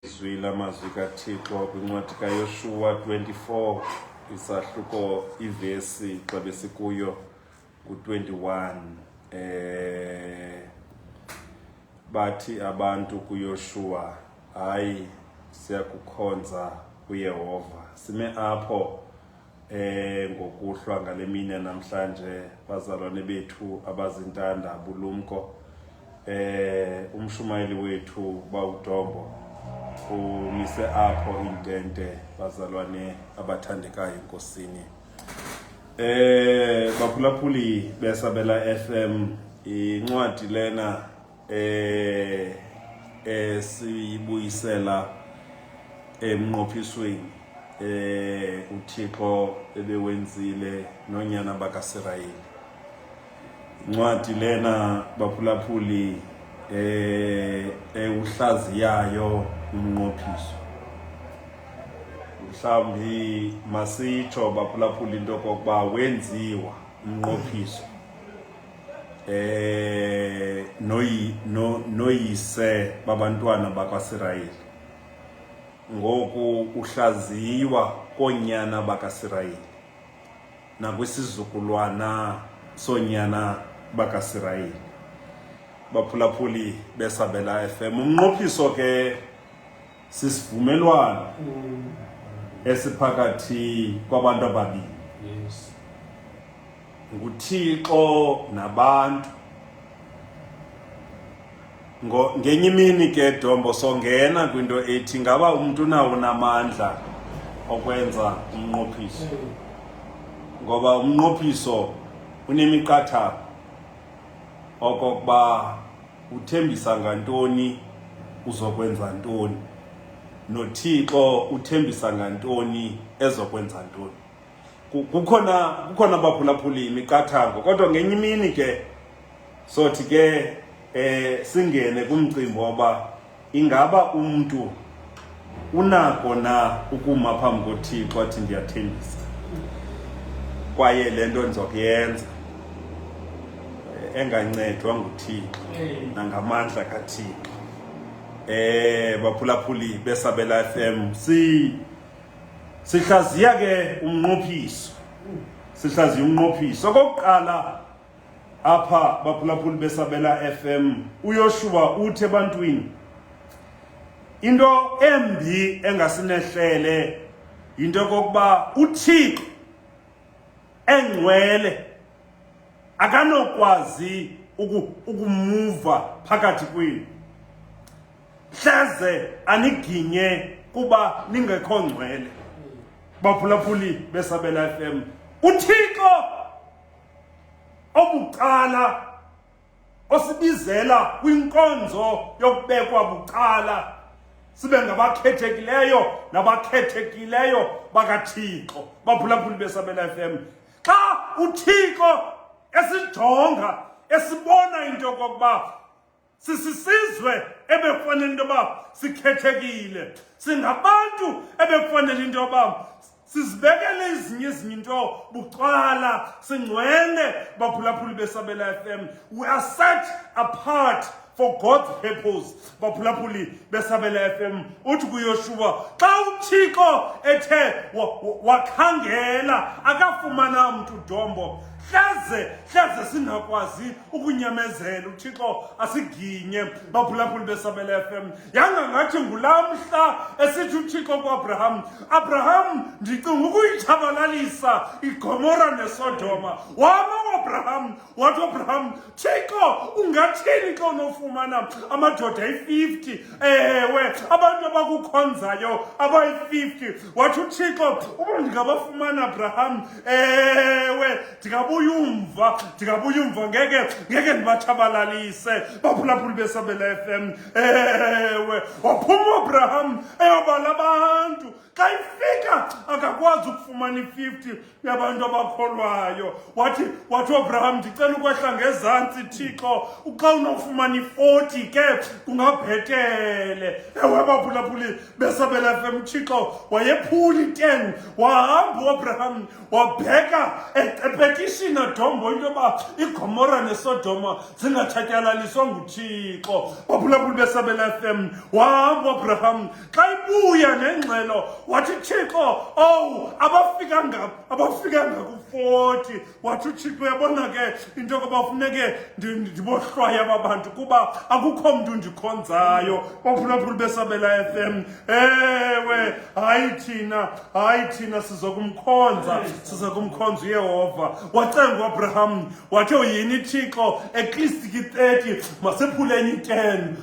Izwi lamazwi kaThixo kwincwadi kaYoshuwa 24 isahluko ivesi xa besikuyo ngu-21. Bathi abantu kuYoshuwa, hayi, siyakukhonza uYehova. Sime apho ngokuhlwa ngale mini namhlanje, bazalwane bethu abazintanda bulumko. Umshumayeli wethu bawuDombo umise apho intente, bazalwane abathandekayo eNkosini. Baphulaphuli beSabela FM, incwadi lena esiyibuyisela emnqophisweni uThixo ebewenzile nonyana bakaSirayeli. Incwadi lena, baphulaphuli, ewuhlaziyayo umnqophiso. Mhlawumbi masitsho, baphulaphuli, into okokuba wenziwa umnqophiso noyi no noyise babantwana bakwaSirayeli, ngoku uhlaziywa koonyana bakaSirayeli nakwisizukulwana soonyana bakaSirayeli. Baphulaphuli beSabela FM, umnqophiso ke sisivumelwano esiphakathi kwabantu ababini. NguThixo nabantu. Ngenye imini ke, Dombo, songena kwinto ethi ngaba umuntu unawo namandla okwenza umnqophiso, ngoba umnqophiso unemiqathango okokuba uthembisa ngantoni, uzokwenza ntoni, noThixo uthembisa ngantoni, ezokwenza ntoni. Kukhona abaphulaphuli imiqathango, kodwa ngenye imini ke sothi ke singene kumcimbi woba ingaba umuntu unako na ukuma phambi koThixo athi ndiyathembisa kwaye le nto ndizokuyenza, engancedwa nguThixo nangamandla kaThixo. Baphulaphuli beSabela FM, sihlaziya ke umnqophiso, sihlaziya umnqophiso. Okokuqala apha, baphulaphuli beSabela FM, uYoshuwa uthi ebantwini, into embi engasinehlele yinto yokokuba uThixo engcwele akanokwazi ukumuva phakathi kwenu, hleze aniginye kuba ningekho ngcwele. Baphulaphuli beSabela FM, uThixo obucala osibizela kwinkonzo yokubekwa bucala sibe ngabakhethekileyo nabakhethekileyo bakaThixo, baphulaphuli beSabela FM, xa uThixo esijonga esibona into yokokuba sisisizwe ebekufanele into yoba sikhethekile, singabantu ebekufanele into yoba sizibekele ezinye izinto bucala, singcwele, baphulaphuli beSabela FM, we are set apart for God's purpose. Baphulaphuli beSabela FM, uthi kuYoshuwa, xa uThixo ethe wakhangela akafumana mntu, Dombo, hleze singakwazi ukunyamezela, uThixo asiginye. Baphulaphuli beSabela FM, yanga ngathi ngulaa mhla esithi uThixo kuAbraham, Abraham, ndicinga ukuyitshabalalisa iGomora neSodoma. Wama uAbraham, wathi uAbraham, Thixo, ungathini xa unofumana amadoda ayi-50, ewe, abantu abakukhonzayo abayi-50? Wathi uThixo, uba ndingabafumana, Abraham, ewe, ndingabuya umva, ndingabuya umva, ngeke ndibatshabalalise. Baphulaphuli beSabela FM, ewe, waphuma uAbraham eyobala abantu. Xa ifika akakwazi ukufumana i-50 yabantu abakholwayo. Wathi uAbraham, ndicela ukwehla ngezantsi, Thixo, xa unofumana i-40 ke kungabhetele. Ewe, baphulaphuli beSabela FM, uThixo wayephula i-10. Wahamba uAbraham wabheka epetisha. Icondition, Dombo, into yoba iGomora neSodoma zingatshatyalaliswa nguThixo. Baphulaphuli beSabela FM, wahamba uAbraham xa ibuya nengxelo wathi Thixo, owu, abafikanga ku-40. Wathi uThixo, uyabona ke into yokuba funeke ndibohlwaye aba bantu kuba akukho mntu ndikhonzayo. Baphulaphuli beSabela FM, ewe, hayi thina, hayi thina sizokumkhonza, sizokumkhonza uYehova. Wacenga uAbraham wathi, uyini Thixo, at least ki-30, masephule enye i-10.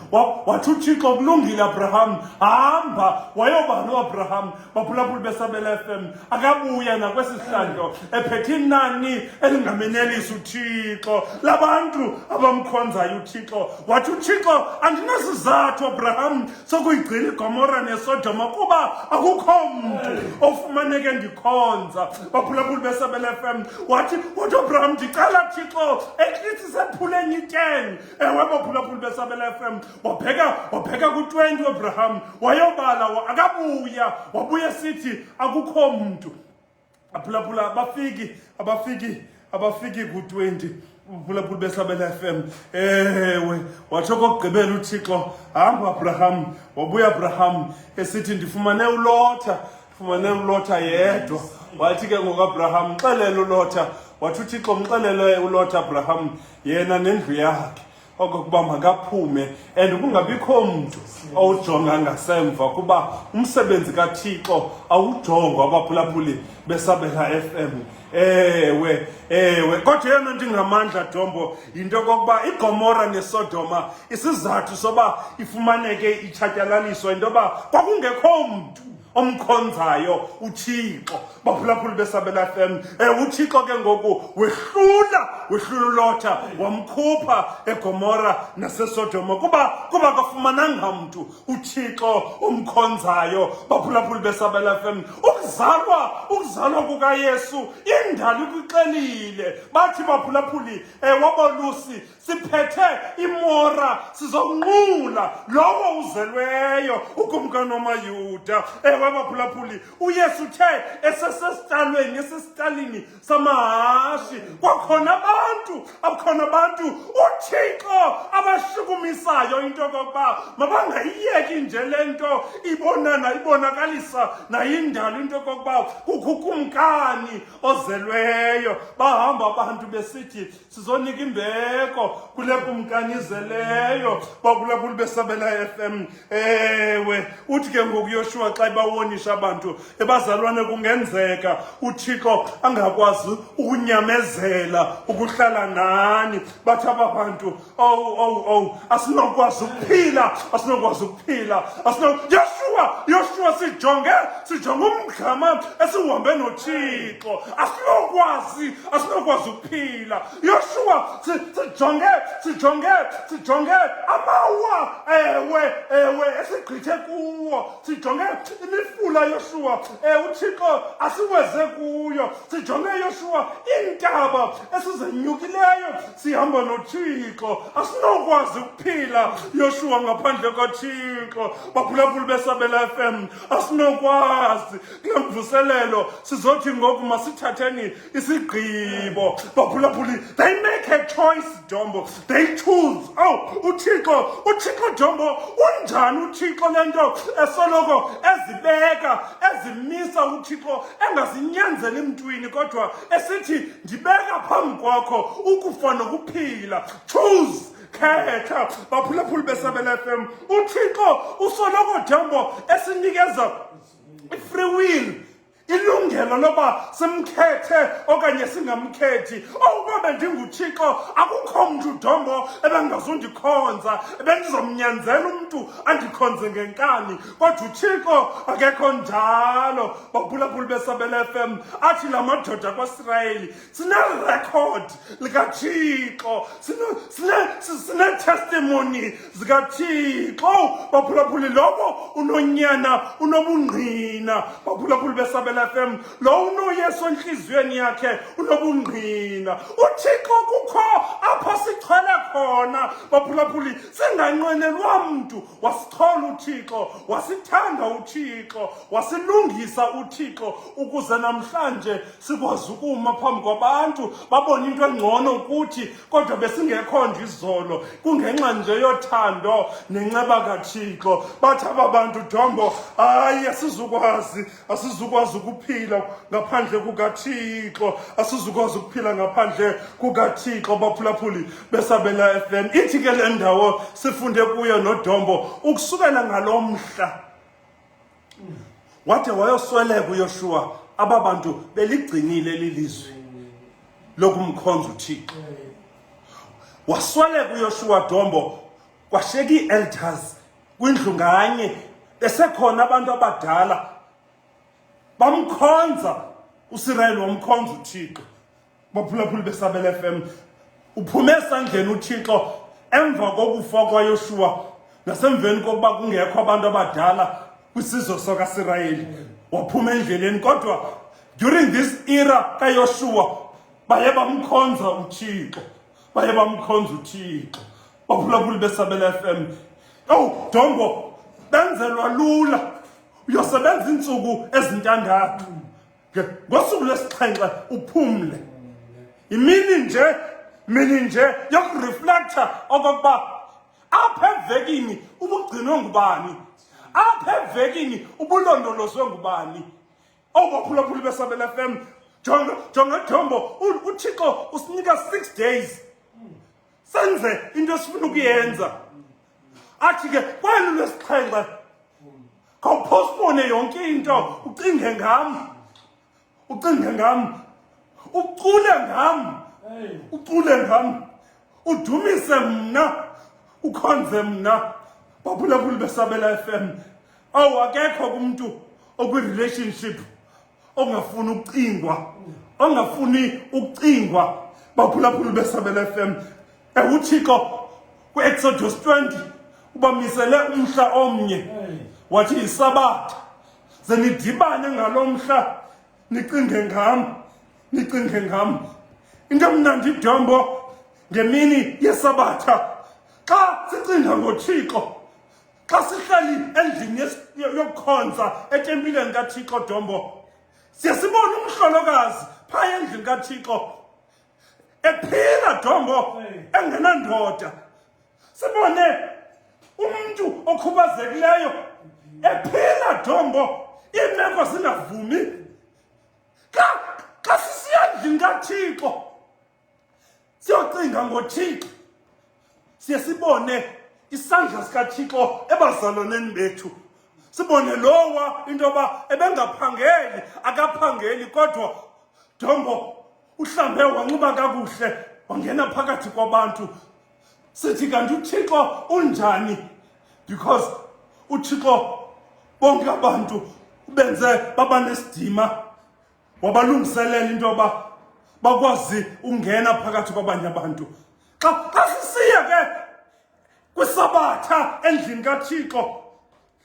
Wathi uThixo, kulungile Abraham, hamba. Wayobani uAbraham? Baphulaphuli beSabela FM, akabuya nakwesi sihlandlo ephethe inani elingamenelisi uThixo labantu abamkhonzayo uThixo. Wathi uThixo, andinasizathu Abraham sokuyigcina iGomora neSodoma kuba akukho mntu ofumaneke ndikhonza. Baphulaphuli beSabela FM, wathi Abraham, ndicela Thixo at least sephule enye i-10. Ewe, baphulaphuli beSabela FM, wabheka ku-20 uAbraham, wayobala, akabuya, wabuya sithi akukho mntu. Aphulaphula, abafiki ku-20, phulaphula beSabela FM. Ewe, watsho kokugqibela uThixo, hamba Abraham. Wabuya Abraham esithi, ndifumane uLotha, ndifumane uLotha yedwa. Wathi ke ngoku Abraham, mxelele uLotha. Wathi uThixo, mxelele uLotha Abraham, yena nendlu yakhe, okokuba makaphume and kungabikho mntu owujonga ngasemva, kuba umsebenzi kaThixo awujongwa. Abaphulaphuli beSabela FM, ewe, ewe, kodwa eyona nto ingamandla, Dombo, yinto yokokuba iGomora neSodoma, isizathu soba ifumaneke itshatyalaliswa into yoba kwakungekho mntu omkhonzayo uThixo. Baphulaphuli beSabela FM, uThixo ke ngoku wehlula uLotha, wamkhupha eGomora naseSodoma kuba kafumananga mntu uThixo umkhonzayo. Baphulaphuli beSabela FM, ukuzalwa kukaYesu, indalo ikuxelile. Bathi baphulaphuli, wabolusi, siphethe imora, sizonqula lowo uzelweyo ukumkani wamaYuda. Ewe, baphulaphuli, uYesu uthe esesesitalweni, esesitalini samahashi, kwakhona abantu, akhona abantu uThixo abashukumisayo into yokokuba mabangayiyeki nje le nto ibonana ibonakalisa nayindalo into yokokuba kukho ukumkani ozelweyo. Bahamba abantu besithi, sizonika imbeko kule kumkani izeleyo. Baphulaphuli beSabela FM, ewe, uthi ke ngoku Yoshua xa ebawonisha abantu, ebazalwane, kungenzeka uThixo angakwazi ukunyamezela ukuhlala nani. Bathi aba bantu, owu, owu, owu, asinokwazi ukuphila, asinokwazi ukuphila, asino Yoshua, Yoshua, sijonge umgama esiwuhambe noThixo, asinokwazi ukuphila. Yoshua, sijonge amawa, ewe, ewe, esigqithe kuwo, sijonge imifula, Yoshua, uThixo asiweze kuyo, sijonge, Yoshua, iintaba esizenyukileyo sihamba noThixo, asinokwazi ukuphila, Yoshua, ngaphandle koThixo. Baphulaphuli beSabela FM, asinokwazi. Kule mvuselelo sizothi ngoku masithatheni isigqibo. Baphulaphuli, they make a choice, Jombo, they choose. Oh, uThixo, uThixo, Jombo, unjani uThixo le nto esoloko ezibeka, ezimisa uThixo, engazinyanzeli mntwini, kodwa esithi, ndibeka phambi kwakho ukufa nokuphila, choose, khetha. Baphulaphuli beSabela FM, uThixo usoloko, Jombo, esinikeza i-free will, ilungelo loba simkhethe okanye singamkhethi. Ukuba bendinguThixo, akukho mntu, Dombo, ebengazundikhonza, ebendizomnyanzela umntu andikhonze ngenkani, kodwa uThixo akekho njalo. Baphulaphuli beSabela FM, athi la madoda kwaSirayeli, sinerekhodi likaThixo, sine-testimony zikaThixo. Baphulaphuli, lowo unonyana unobungqina. Baphulaphuli beSabela besabela FM, lo unoYesu entliziyweni yakhe unobungqina. UThixo kukho apho sichwele khona, baphulaphuli, singanqwenelwa mntu. Wasichola uThixo, wasithanda uThixo, wasilungisa uThixo ukuze namhlanje sikwazi ukuma phambi kwabantu babone into engcono kuthi, kodwa besingekho nje izolo, kungenxa nje yothando nenceba kaThixo. Bathi aba bantu, Dombo, hayi, asizukwazi, asizukwazi ukuphila ngaphandle kukaThixo, asizukwazi ukuphila ngaphandle kukaThixo. Baphulaphuli besabela FM, ithi ke le ndawo sifunde kuyo noDombo, ukusukela ngalo mhla wade wayosweleka uYoshuwa, aba bantu beligcinile lilizwi lokumkhonza uThixo. Wasweleka uYoshuwa, Dombo, kwashiyeka ii-elders kwindlu nganye, besekhona abantu abadala bamkhonza uSirayeli, wamkhonza uThixo. Baphulaphuli besabela FM, uphume esandleni uThixo emva kokufa kwaYoshuwa nasemveni kokuba kungekho abantu abadala kwisizwe sakaSirayeli, waphuma endleleni. Kodwa during this era kaYoshuwa baye bamkhonza uThixo, baye bamkhonza uThixo. Baphulaphuli besabela FM, owu Dombo, benzelwa lula, uyosebenza iintsuku ezintandathu, ngosuku lwesixhenxe uphumle. Imini nje, mini nje yokureflecta okokuba apha evekini ubugcinwe ngubani, apha evekini ubulondolozwe ngubani. Obaphulaphuli besabela FM, jonga, jonga Dombo, uThixo usinika 6 days senze into esifuna ukuyenza, athi ke kwelu lwesixhenxe khawupostpone yonke into, ucinge ngam, ucinge ngam, ucule ngam, ucule ngam, udumise mna, ukhonze mna. Baphulaphuli besabela FM, awu, akekho kumntu okwi-relationship ongafuni ukucingwa, ongafuni ukucingwa. Baphulaphuli besabela FM, uThixo kwi-Exodus 20 ubamisele umhla omnye, wathi yisabatha, ze nidibane ngalo mhla, nicinge ngam, nicinge ngam. Into emnandi, Dombo, ngemini yesabatha, xa sicinga ngoThixo, xa sihleli endlini yokukhonza etempileni kaThixo, Dombo, siye sibone umhlolokazi phaya endlini kaThixo ephila, Dombo, engenandoda, sibone umntu okhubazekileyo ephila, Dombo, iimeko zingavumi. Xa sisiya endlini kaThixo siyocinga ngoThixo, siye sibone isandla sikaThixo ebazalwaneni bethu, sibone lowa into yoba ebengaphangeli, akaphangeli, kodwa, Dombo, uhlambe wanxiba kakuhle, wangena phakathi kwabantu. Sithi kanti uThixo unjani? Because uThixo bonke abantu ubenze baba nesidima, wabalungiselela into yoba bakwazi ungena phakathi kwabanye abantu. Xa sisiya ke kwisabatha endlini kaThixo,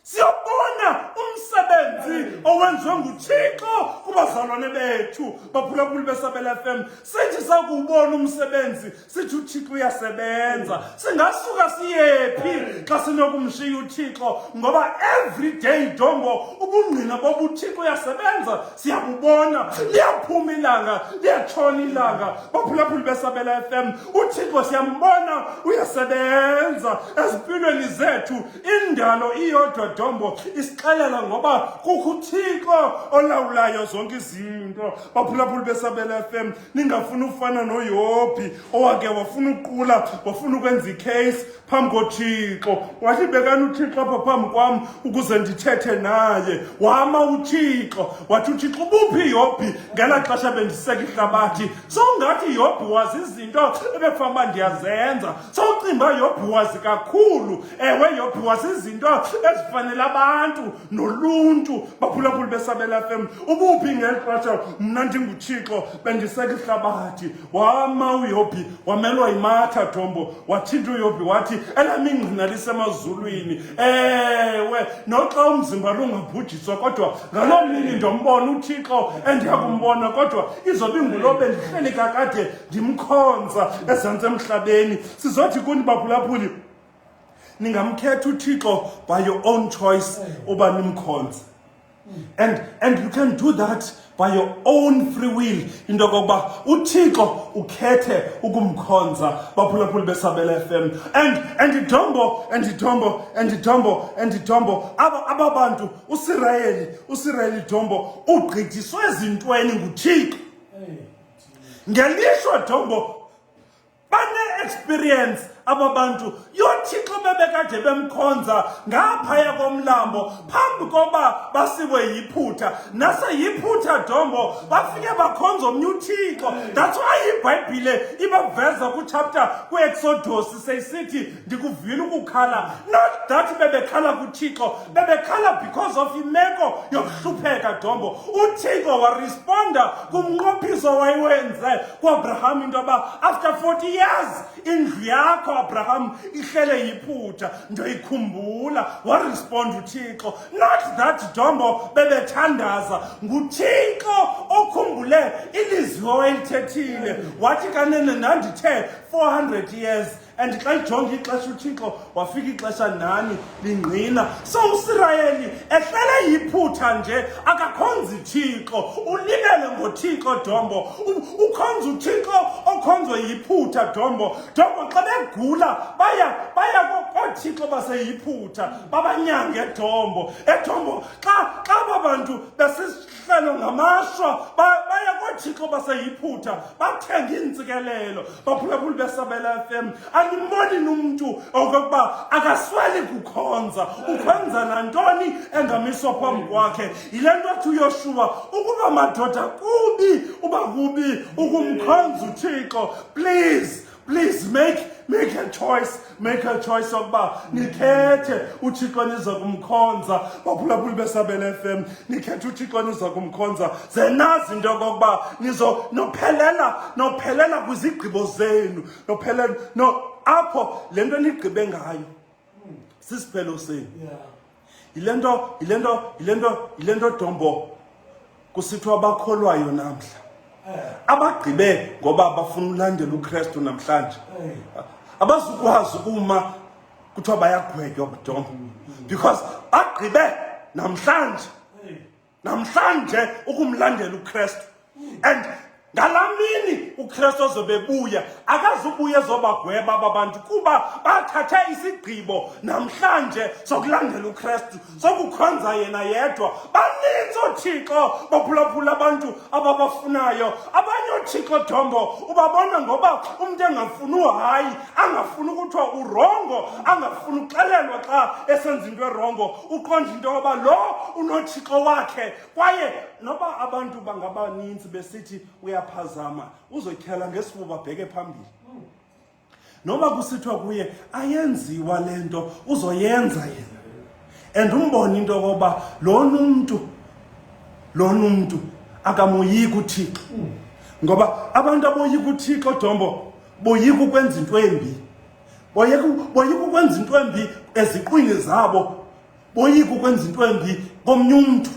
siyobona umsebenzi owenziwe nguThixo kubazalwane bethu. Baphulaphuli besabela FM, sithi sakuwubona umsebenzi sithi uThixo uyasebenza. Singasuka siyephi xa sinokumshiya uThixo? Ngoba every day, Dombo, ubungqina bobuThixo uyasebenza siyabubona. Liyaphuma ilanga, liyatshona ilanga. Baphulaphuli besabela FM, uThixo siyambona uyasebenza ezimpilweni zethu. Indalo iyodwa, Dombo, isixelela ngoba kukho uThixo olawulayo zonke izinto. Baphulaphuli besabela FM, ningafuni ufana noYobhi owake wafuna uqula, wafuna ukwenza icase phambi koThixo, wathi bekani uThixo apha phambi kwam ukuze ndithethe naye. Wama uThixo, wathi uThixo, ubuphi Yobhi ngelaa xesha bendiseka ihlabathi? Sowungathi Yobhi wazi izinto ebekufanele uba ndiyazenza, sowucinga uba Yobhi wazi kakhulu. Ewe, Yobhi wazi izinto ezifanele abantu noluntu. Baphulaphuli besabela FM, ubuphi Uphi ngeli xesha mna ndinguThixo bendiseka ihlabathi? Wama uYobhi, wamelwa yimatha dombo, wathinta uYobhi wathi, elam ingqina lisemazulwini. Ewe, noxa umzimba lungabhujiswa, kodwa ngaloo mini ndombona uThixo endiya kumbona, kodwa izobe ingulo bendihleli kakade ndimkhonza ezantsi emhlabeni. Sizothi kuni baphulaphuli, ningamkhetha uThixo by your own choice uba nimkhonze. And you can do that by your own free will, into yokokuba uThixo ukhethe ukumkhonza, baphulaphuli beSabela FM. And idombo and idombo and idombo and idombo, aba bantu, uSirayeli dombo ugqithiswe ezintweni nguThixo. Ngelishwa dombo bane-experience aba bantu yoThixo bebekade bemkhonza ngaphaya komlambo phambi koba basiwe yiphutha. Naseyiphutha dombo bafike bakhonza omnye uThixo. That's why iBhayibhile ibaveza kwichapter kwiExodus seyisithi, "Ndikuvile ukukhala." Not that bebekhala kuThixo, bebekhala because of imeko yokuhlupheka dombo. UThixo waresponda kumnqophiso wayewenze kuAbraham, into yoba after 40 years indlu yakho Abraham ihlele yiphutha, ndoyikhumbula. Waresponda uThixo. Not that dombo bebethandaza, nguThixo okhumbule ilizwi owayelithethile, wathi kanene ndandithe 400 years. And xa ijonga ixesha uThixo, wafika ixesha nani lingqina. So uSirayeli ehlele yiphutha nje akakhonzi Thixo, ulibele ngoThixo dombo. Ukhonza uThixo okhonzwe yiphutha dombo. Dombo xa begula baya koothixo baseyiphutha babanyange dombo. Edombo xa aba bantu besihlelo ngamashwa, baya koothixo baseyiphutha bathenga iintsikelelo. Baphulaphuli beSabela FM, animboni nomntu okokuba akasweli kukhonza, ukhonza nantoni engamiswa phambi kwakhe. Yile nto athi uYoshuwa, ukuba madoda kubi, uba kubi ukumkhonza uThixo. Please, please make a choice, make a choice yokuba nikhethe uThixo niza kumkhonza. Baphulaphuli beSabela FM, nikhethe uThixo niza kumkhonza, ze nazi into yokokuba nizo nophelela kwizigqibo zenu, nophelela no apho le nto nigqibe ngayo sisiphelo senu. Yile nto dombo kusithiwa abakholwayo namhla abagqibe ngoba bafuna ulandela uKristu namhlanje abazukwazi ukuma kuthiwa bayagwetywa dombo, because bagqibe namhlanje ukumlandela uKristu. And ngalaa mini uKristu ozobe buya, akazubuya ezobagweba aba bantu, kuba bathathe isigqibo namhlanje sokulandela uKristu, sokukhonza yena yedwa. Baninzi oothixo, baphulaphula, abantu ababafunayo. Abanye oothixo dombo ubabona ngoba umntu engafuni uhayi, angafuni ukuthiwa uwrongo, angafuni uxelelwa xa esenza into erongo, uqonda into yoba lo unoThixo wakhe. Kwaye noba abantu bangabaninzi besithi uyaphazama, uzotyhala ngesifuba abheke phambili. Noba kusithiwa kuye ayenziwa le nto, uzoyenza yena. And umbone into yokoba lona umntu akamoyiki uThixo, ngoba abantu aboyika uThixo dombo boyika ukwenza into embi, boyika ukwenza into embi eziqwini zabo, boyika ukwenza into embi komnye umntu.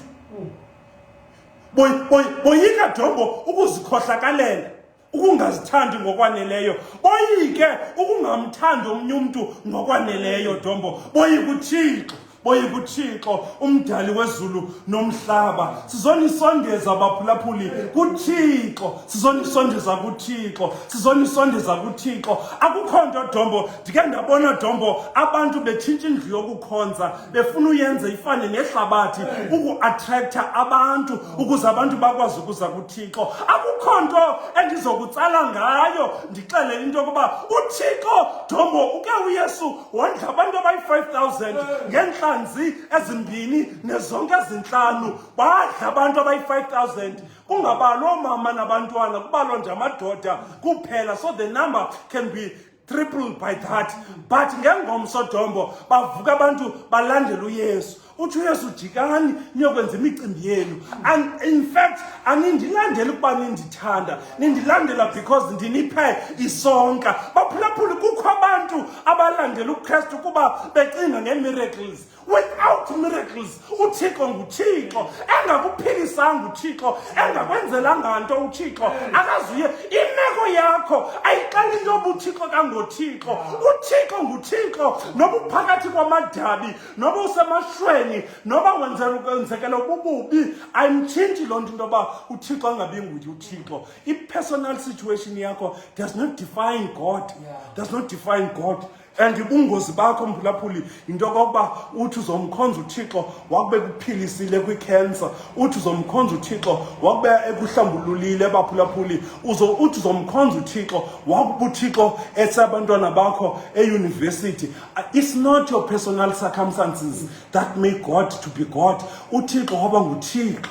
Boyika dombo ukuzikhohlakalela, ukungazithandi ngokwaneleyo, boyike ukungamthandi omnye umntu ngokwaneleyo dombo. Boyika uThixo, boyika uThixo umdali wezulu nomhlaba. Sizonisondeza baphulaphuli kuThixo, sizonisondeza kuThixo, sizonisondeza kuThixo. Akukho nto dombo ndike ndabona dombo abantu betshintsha indlu yokukhonza, befuna uyenze ifane nehlabathi, uku-attracta abantu ukuze abantu bakwazi ukuza kuThixo. Akukho nto endizokutsala ngayo ndixelele into yokuba uThixo dombo uke uYesu wondla abantu abayi-5000 ngeentlanzi ezimbini nezonke ezintlanu. Badla abantu abayi-5000, kungabalwa oomama nabantwana, kubalwa nje amadoda kuphela, so the number can be triple by that. But ngengomso dombo bavuka abantu balandela uYesu. Uthi uYesu, jikani niyokwenza imicimbi yenu. And in fact, anindilandeli ukuba nindithanda, nindilandela because ndiniphe isonka. Baphulaphuli, kukho abantu abalandela uKristu kuba becinga ngee-miracles. Without miracles, uThixo nguThixo. Engakuphilisanga uThixo, engakwenzelanga nto uThixo, akazuye. Imeko yakho ayixeli into yoba uThixo kangoThixo. UThixo nguThixo, noba uphakathi kwamadabi, noba usemashweni, noba wenzekela ubububi, ayimtshintshi loo nto into yoba uThixo angabi nguye uThixo. I-personal situation yakho does not define God. Does not define God. And ubungozi bakho, mphulaphuli, yinto yokokuba uthi uzomkhonza uThixo wakube kuphilisile kwikhensa, uthi uzomkhonza uThixo wakube ekuhlambululile, baphulaphuli, uthi uzomkhonza uThixo wakuba uThixo esabantwana bakho eyunivesithi. It's not your personal circumstances that make God to be God. UThixo waba nguThixo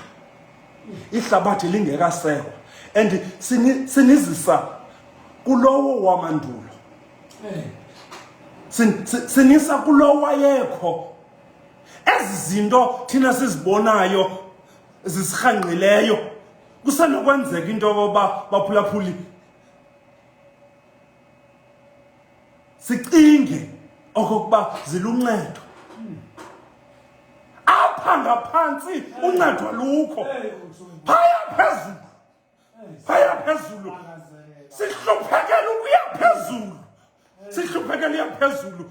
ihlabathi lingekasekwa. And sinizisa kulowo wamandulo, sinisa kulowo wayekho. Ezi zinto thina sizibonayo zisirhangqileyo, kusenokwenzeka into yokoba, baphulaphuli, sicinge okokuba ziluncedo. Apha ngaphantsi uncedo alukho, phaya phezulu, phaya phezulu sihluphekela ukuya phezulu, sihluphekela ukuya phezulu.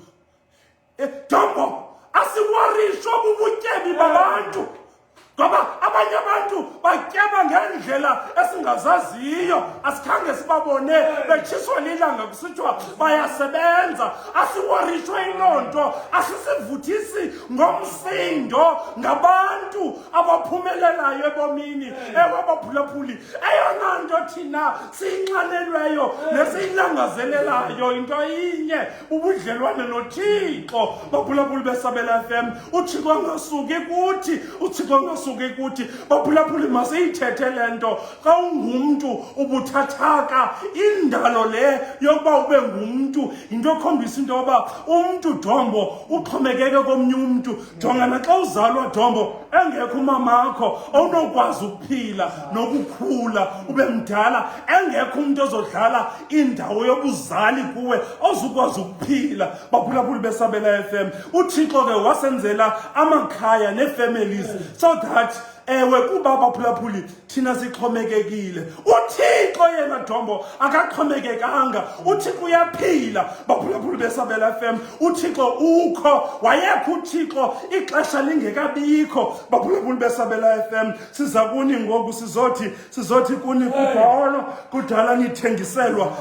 Dombo, asiwarishwa bubutyebi babantu, ngoba abanye abantu batyeba ngendlela esingazaziyo, asikhange sibabone betshiswa lilanga kusithiwa bayasebenza. Asiwarishwe yiloo nto, asisivuthisi ngomsindo ngabantu abaphumelelayo ebomini. Ewe, abaphulaphuli, eyona nto thina siyinxanelweyo nesiyilangazelelayo into inye, ubudlelwane noThixo. Baphulaphuli beSabela FM, uThixo angasuki kuthi, uThixo angasuki kuthi. Baphulaphuli, masiyithethe le nto. Xa ungumntu ubuthathaka, indalo le yokuba ube ngumntu yinto ekhombisa into yoba umntu, dombo, uxhomekeke komnye umntu. Jonga, naxa uzalwa, dombo, engekho umamakho awunokwazi ukuphila nokukhula ube mdala. Engekho umntu ozodlala indawo yobuzali kuwe, awuzukwazi ukuphila. Baphulaphuli beSabela FM, uThixo ke wasenzela amakhaya nee-families so that, ewe, kuba, baphulaphuli, thina sixhomekekile. UThixo yena, dombo, akaxhomekekanga. UThixo uyaphila. Baphulaphuli beSabela FM, uThixo ukho, wayekho uThixo ixesha lingekabikho. Baphulaphuli beSabela FM, siza kuni ngoku, sizothi kuni, kudala, kudala nithengiselwa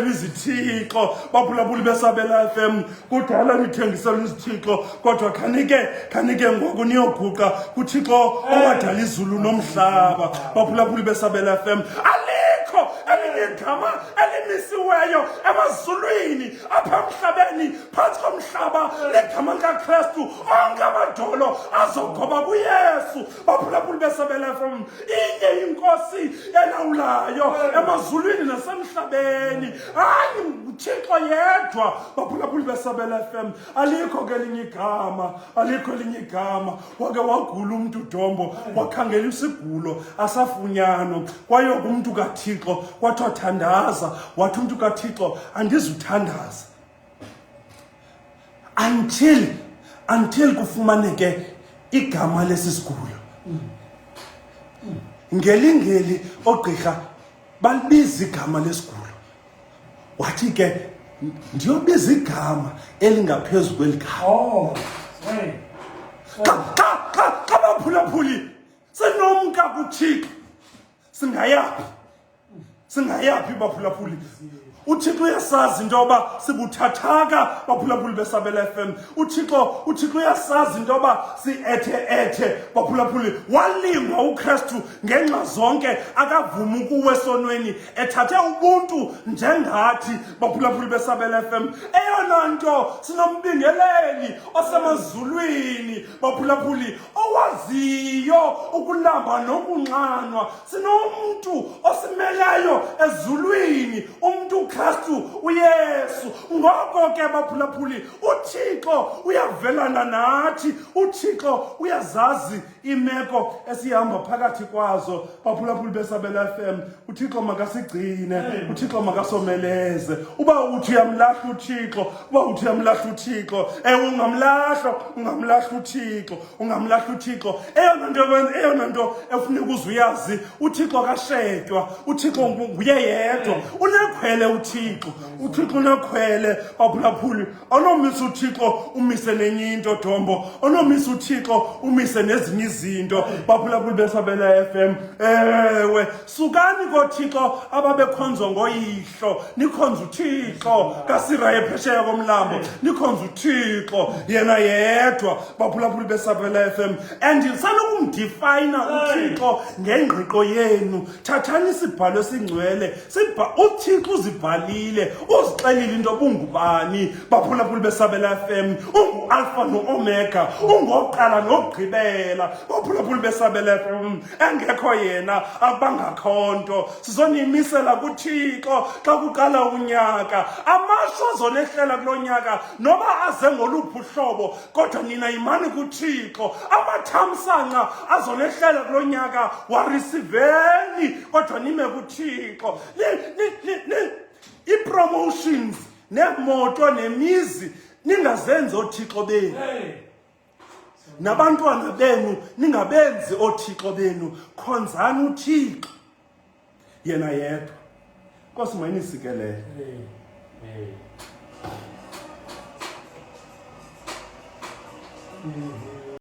izithixo. Baphulaphuli beSabela FM, kudala nithengiselwa izithixo, kodwa khanike ngoku niyoguqa kuThixo owadala izulu nomhlaba. Baphulaphuli beSabela FM, alikho elinye igama elimisiweyo emazulwini, apha emhlabeni, phantsi komhlaba, ligama likaKrestu. Onke amadolo azogoba kuYesu. Baphulaphuli beSabela FM, inye inkosi elawulayo emazulwini nasemhlabeni, hayi, nguThixo yedwa. Baphulaphuli beSabela FM, alikho ke elinye igama, alikho elinye igama. Wake wagula umntu, dombo, wakhangela isigulo asafunyanwa. Kwaye kumntu kaThixo kwathiwa thandaza. Wathi umntu kaThixo, andizuthandaza until kufumaneke igama lesi sigulo. Ngelingeli ogqirha balibiza igama lesigulo. Wathi ke, ndiyobiza igama elingaphezu kweli gama. Oh, hey. Xa baphulaphuli, sinomka kuThixo, singayaphi? Singayaphi, baphulaphuli? UThixo uyasazi into yoba sibuthathaka. Baphulaphuli beSabela FM, uThixo uyasazi into yoba si-ethe-ethe. Baphulaphuli, walingwa uKrestu ngenxa zonke, akavuma ukuwa esonweni, ethathe ubuntu njengathi. Baphulaphuli beSabela FM, eyona nto, sinombingeleli osemazulwini, baphulaphuli, owaziyo ukulamba nokunxanwa. Sinomntu osimeleyo. kuyo ezulwini, umntu uKristu uYesu. Ngoko ke baphulaphuli, uThixo uyavelana nathi, uThixo uyazazi iimeko esihamba phakathi kwazo. Baphulaphuli beSabela FM, uThixo makasigcine, uThixo makasomeleze. Uba uthi uyamlahla uThixo, uba uthi uyamlahla uThixo, ewe ungamlahla, ungamlahla uThixo, ungamlahla uThixo. Eyona nto eyona nto efuneka uze uyazi, uThixo akashetywa, uThixo nguye yedwa. Unekhwele uThixo, uThixo unekhwele, baphulaphuli. Onomisa uThixo umise nenye into, Dombo. Onomisa uThixo umise nezinye izinto. Baphulaphuli beSabela FM, ewe, sukani koothixo ababekhonzwa ngoyihlo, nikhonze uThixo kaSirayeli phesheya komlambo, nikhonze uThixo yena yedwa. Baphulaphuli beSabela FM, and sanokumdefayina uThixo ngengqiqo yenu. Thathani isibhalo esingcwele, uThixo uzibhalile, uzixelile into obungubani. Baphulaphuli beSabela FM, unguAlpha noOmega, ungoqala nokugqibela. Baphulaphuli beSabela FM, engekho yena akubangakho nto. Sizonimisela kuThixo xa kuqala unyaka. Amashwa azonehlela kulo nyaka noba aze ngoluphi uhlobo, kodwa nina yimani kuThixo. Amathamsanqa azonehlela kulo nyaka warisiveni, kodwa nime kuThixo. Ii-promotions neemoto nemizi ningazenzi oothixo benu, nabantwana benu ningabenzi oothixo benu. Khonzani uThixo yena yedwa. Nkosi mayinisikelele.